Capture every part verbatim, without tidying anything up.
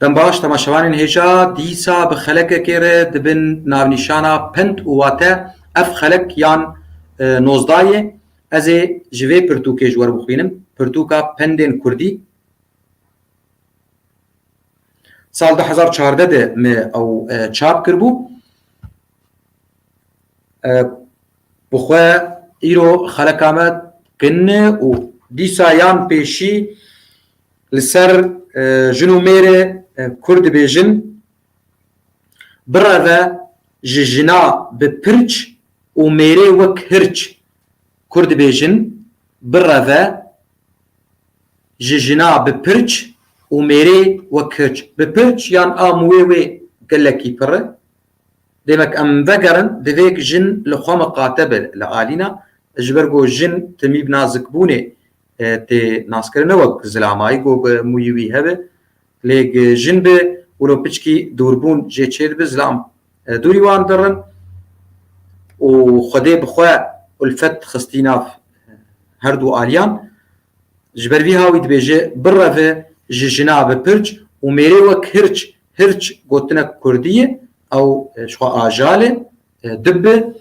Dem baş, temaşevanên hêja, dîsa bi xelekekê re dibin navnîşana pend û wate. Ev xelek yan, e, nozdayê, ez ê ji vê pirtûkê ji we re bixwînim. Pirtûka pendên kurdî. Sal du hezar çardeh de me ew, e, çap kiribû. E, bi xwe îro xeleka me kin e û dîsa yan pêşî li ser, e, jin û mêrê, e, kur dibêjin, bireve ji jina bi pirç û mêrê wek hirç. Kur dibêjin, bireve ji jina bi pirç û mêrê wek hirç. Bi pirç yan a mûyê wê gelekî pir e. Demek em vegerin, divê jin li xwe miqate be li alîna, ji ber ku jin timî bi nazikbûnê, e, tê naskirin, ne wek zilamayî ku bi mûyî wî hebe. Lê gi jin bi wilo piçkî dûrbûn jê çêdibe, zilam, e, dûrî wan dirin û Xwedê bi xwe ulfet xistî nav her du aliyan. Ji ber vî hawî dibêje, bireve ji jina bi pirç û mêrê wek hirç. Hirç gotinek kurdî ye, ew, e, ji xwe ajal e, e, dib e.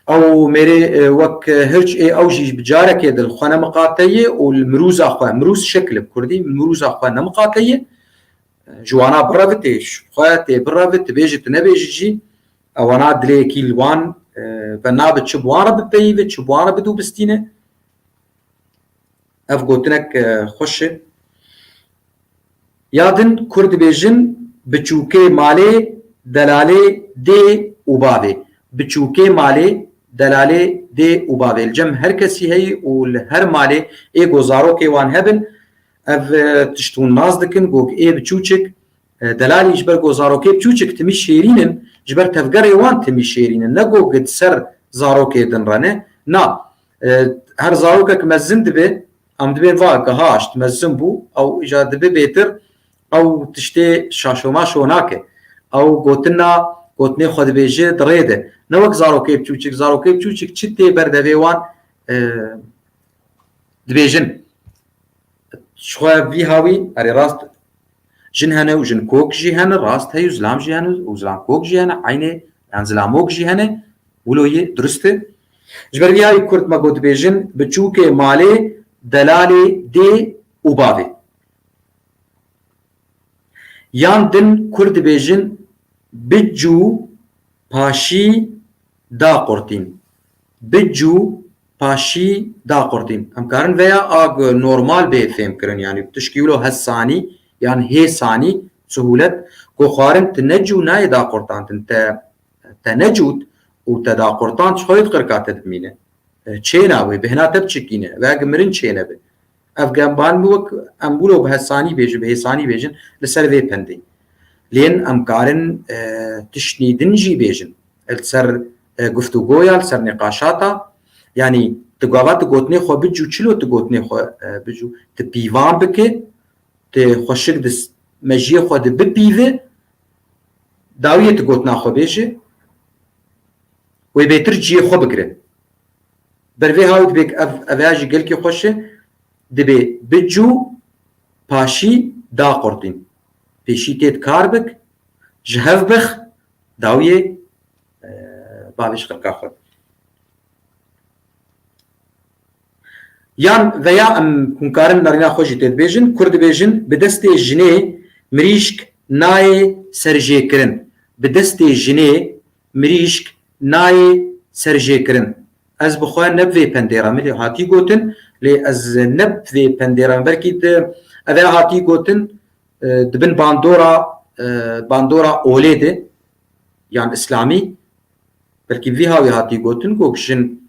Ew mêrê, e, wek, e, hirç ê, ew jî bi carekê de li xwe nemiqate ye û li mirûza xwe, mirûz şekil bi kurdî, mirûza xwe nemiqate ye. E, ji wana bireve tê, ji xwe tê bireve, tu bêjî, tu nebêjî jî, ewana dilê yekî li wan, e, ve nabe çi bi wan re bipeyîve, çi bi wan re bidûbistîne. Ev gotinek, e, xweş e. Ya din kur dibêjin, biçûkê malê delalê dê û bavê. Biçûkê malê delalê dê û bavê. Li cem her kesî heyî û li her malê ê ku zarokê wan hebin, ev, e, tişt hûn nas dikin, ku ê biçûçik, e, delalî ji ber ku zarokê biçûçik timî şêrîn in, ji ber tevgerê wan timî şêrîn in. Ne ku di ser zarokê din re ne. Na, e, her zarokek mezin dibe, em dibên va gihaşt, mezin bû, ew îca dibe bêtir, ew tiştê şaşo maşo nake. Ew gotina, gotinê xwe dibêje di rê de. Ne wek zarokê biçûçik, zarokê biçûçik çi tê ber devê wan, e, dibêjin. Ji xwe vî hawî, erê rast, jin hene û jin kok jî hene, rast heye û zilam jî hene û zilam kok jî hene, eynê, yan zilamok jî hene, wilo yê, durust e. Ji ber vî hawî kurd me got dibêjin, biçûkê malê, delalê dê û bavê. Yan din kur dibêjin, bicû, paşî, daqurtîn. Bicû, paşî, daqurtîn. Em karin veya a normal bê fêmkirin, yanî tişkî wilo hesanî yan hêsanî, suhûlet, ku xwarin tu necû nayê daqurtandin, te, te necût û te daqurtand, ji xwe yê di qirka te dimîne. E, çêna wê, bêhna te biçikîne, veya gi mirin çênebe. Ev gemban bi wek em wilo bi hesanî bêjin, bi hêsanî bêjin, li ser vê pendê. Lên em karin, e, tiştnî din jî bêjin. Li ser, e, guftûgoya, li ser nîqaşata, yanî tu gava tu gotinê xwe bicû, çilo tu gotinê xwe, e, bicû, tu pîvan bike, tu xweşik di s-, mejiyê xwe di bipîve, dawiyê tu gotina xwe bêje, wê bêtir ciyê xwe bigire. Ber vê hawî dibê ev, ev ya jî gelkî xweş e, dibê bicû, paşî, daqurtîn. Pêşî tê di kar bik, ji hev bix, dawiyê, e, bavê ji xelka xwe. Yan veya em hûn karin nerîna xwe jî tê dibêjin, kur dibêjin, bi destê jinê mirîşk nayê serjêkirin. Bi destê jinê mirîşk nayê serjêkirin. Ez bi xwe ne bi vê pendê re me lê hatî gotin, lê ez ne bi vê pendê re me. Belkî di, ev ya hatî gotin, e, di bin bandora, e, bandora olê de, yan îslamî, belkî vî hawî hatî gotin ku jin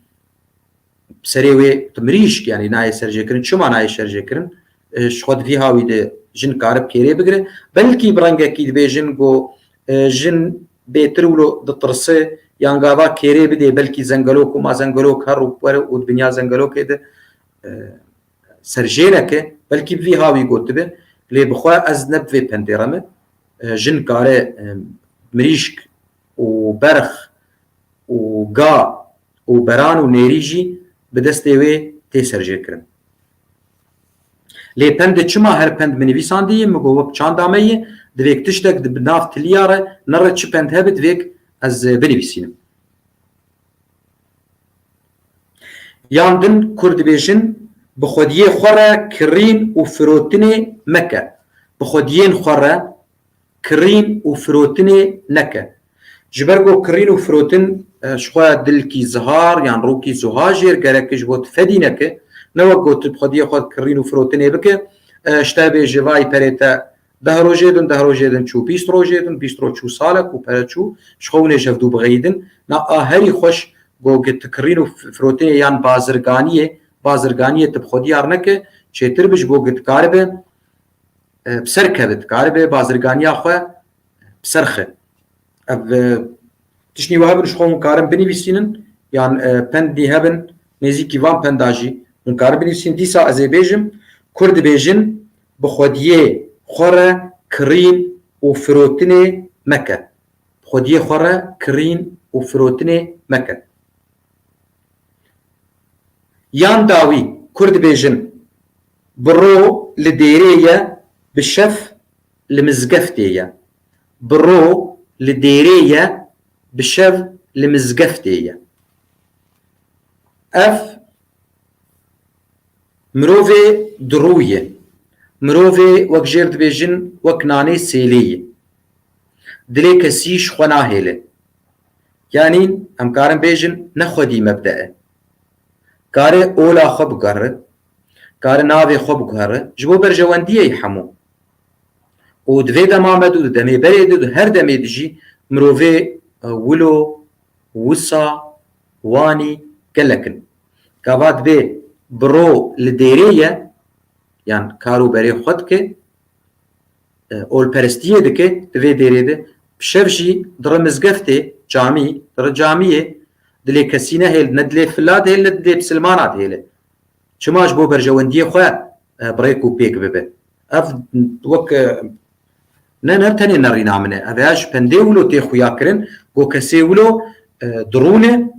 serê wê tu mirîşk, yanî nayê serjêkirin. Çima nayê serjêkirin? E, ji xwe di vî hawî de jin kare bi kêrê bigire. Belkî bi rengekî dibêjin ku, e, jin bêtir wilo ditirse, yan gava kêrê bidê, belkî zengelok û ma zengelok her û were û di binya zengelokê de, e, serjêneke, belkî bi vî hawî gotibe, lê bi xwe ez ne bi vê pendê re me. E, jin kare, e, mirîşk û berx û ga û beran û nêrî jî bi destê wê tê serjêkirin. Lê pend çima her pend min nivîsandî ye, min got wek çanda me ye, divêk tiştek di nav tiliya re, nere çi pend hebe divêk ez, e, binivîsînim. Yan din kur dibêjin, bi xwediyê xwe re kirîn û firotinê meke. Bi xwediyên xwe re kirîn û firotinê neke. Ji ber ku kirîn û firotin, e, ji xwe dilkî zihar yan rûkî zuha jêr gerek ji bo tu fedî neke, ne wek ku tu bi xwediyê xwe kirîn û firotinê bike, e, ji te bêje vay perê te deh rojê din, deh rojê din çû bîst rojê din, bîst roj çû salek û pere çû, ji xwe hûn ê ji hevdû bixeyidin. Na a herî xweş ku tu kirîn û firotinê yan bazirganiyê, bazirganiyê tu bi xwediyar neke, çêtir bi ji bo ku dikaribe, e, bi ser keve, dikaribe bazirganiya xwe bi ser xe. Ev, e, tiştî we hebin ji xwe hûn karin binivîsînin, yan, e, pendî hebin nêzîkî van penda jî hûn karin binivîsînin. Dîsa ez ê bêjim, kur dibêjin, bi xwediyê xwe re kirîn û firotinê meke. Bi xwediyê xwe re kirîn û firotinê meke. Yan dawî, kur dibêjin, bi ro li dêrê ye, bi şev li mizgeftê ye. Bi ro li dêrê ye, bi şev li mizgeftê ye. Ev mirovê dirû ye. Mirovê wek jêr dibêjin, wek nanê sêlê ye. Dilê kesî ji xwe nahêle. Yanî em karin bêjin ne xwedî mebde e. Kare ola xwe biguhere, kare navê xwe biguhere, ji bo berjewendiyê hemû. Û di vê dema me de û di demê berê de û di her demê de jî mirovê, e, wilo, wisa, wanî gelek in. Gava dibê bi ro li dêrê ye, yan kar û berê xwe dike, e, olperestiyê dike, di vê dêrê de, bi şev jî dire mizgeftê, camî, dire camiyê, dilê kesî nehêl, ne dilê fila dihêl, ne dilê bisilmana dihêle. Çima ji bo berjewendiyê xwe, e, bi rêk û pêk bibe. Ev wek, e, ne, ne tenê nerîna min e. Ev ya ji pendê wilo tê xuya kirin, go kesê wilo, e, dirûne,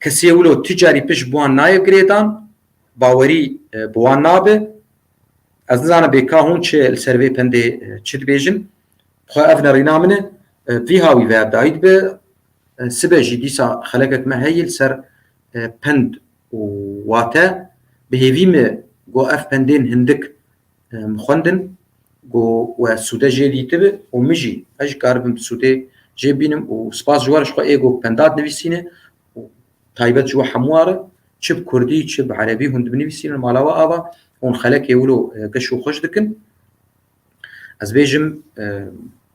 kesê wilo tu carî pişt bi wan nayê girêdan, bawerî, e, bi wan nabe. Ez nizanim bê ka hûn çi li ser vê pendê, e, çi dibêjin. Xwe ev nerîna min e, e, vî hawî ve dayî dibe. E, sibe jî dîsa xelekek me heye li ser, e, pend û wate. Bi hêvî me go ev pendên hindik, e, min xwendin, go we sûde jê dîtibi û min jî ez jî karibim bi sûdê jê bînim û spas ji we re ji xwe ê go penda dinivîsîne û taybet ji we hemû re, çi bi kurdî, çi bi erebî hûn dibinivîsînin mala we ava, hûn xelekê wilo, e, geş û xweş dikin. Ez bêjim, e,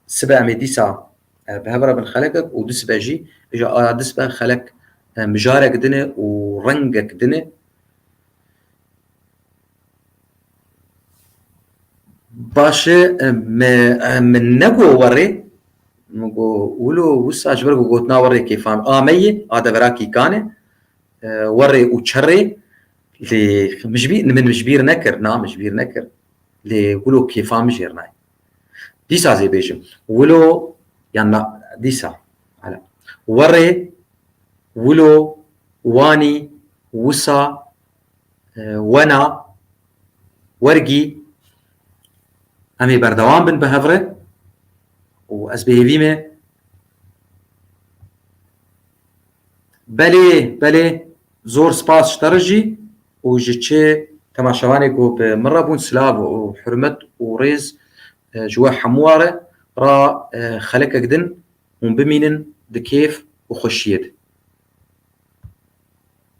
sibe em ê dîsa, e, bi hev re bin xelekek û du sibe jî, ji aya du sibe xelek, e, mijarek din e û rengek din e. Baş e, e, me, e, min nego werê, min go, wilo wisa ji ber ku gotina werê kêfa min, a me yê, a deverakî kan e, e, werê û çerê, lê min ji bî-, min ji bîr nekir, na min ji bîr nekir. Lê wilo kêfa min jêr nayê. Dîsa zê bêjim. Wilo, yan na, dîsa. Hala. Werê, wilo, wanî, wisa, e, wena, wergî, em ê berdewam bin bi hev re û ez bi hêvî me. Belê, belê, zor spas ji te re jî û ji çi temaşevanê ku bi min re bûn, silav û hurmet û rêz, e, ji we hemû re ra, e, xelekek din hûn bimînin di kêf û xweşiyê de.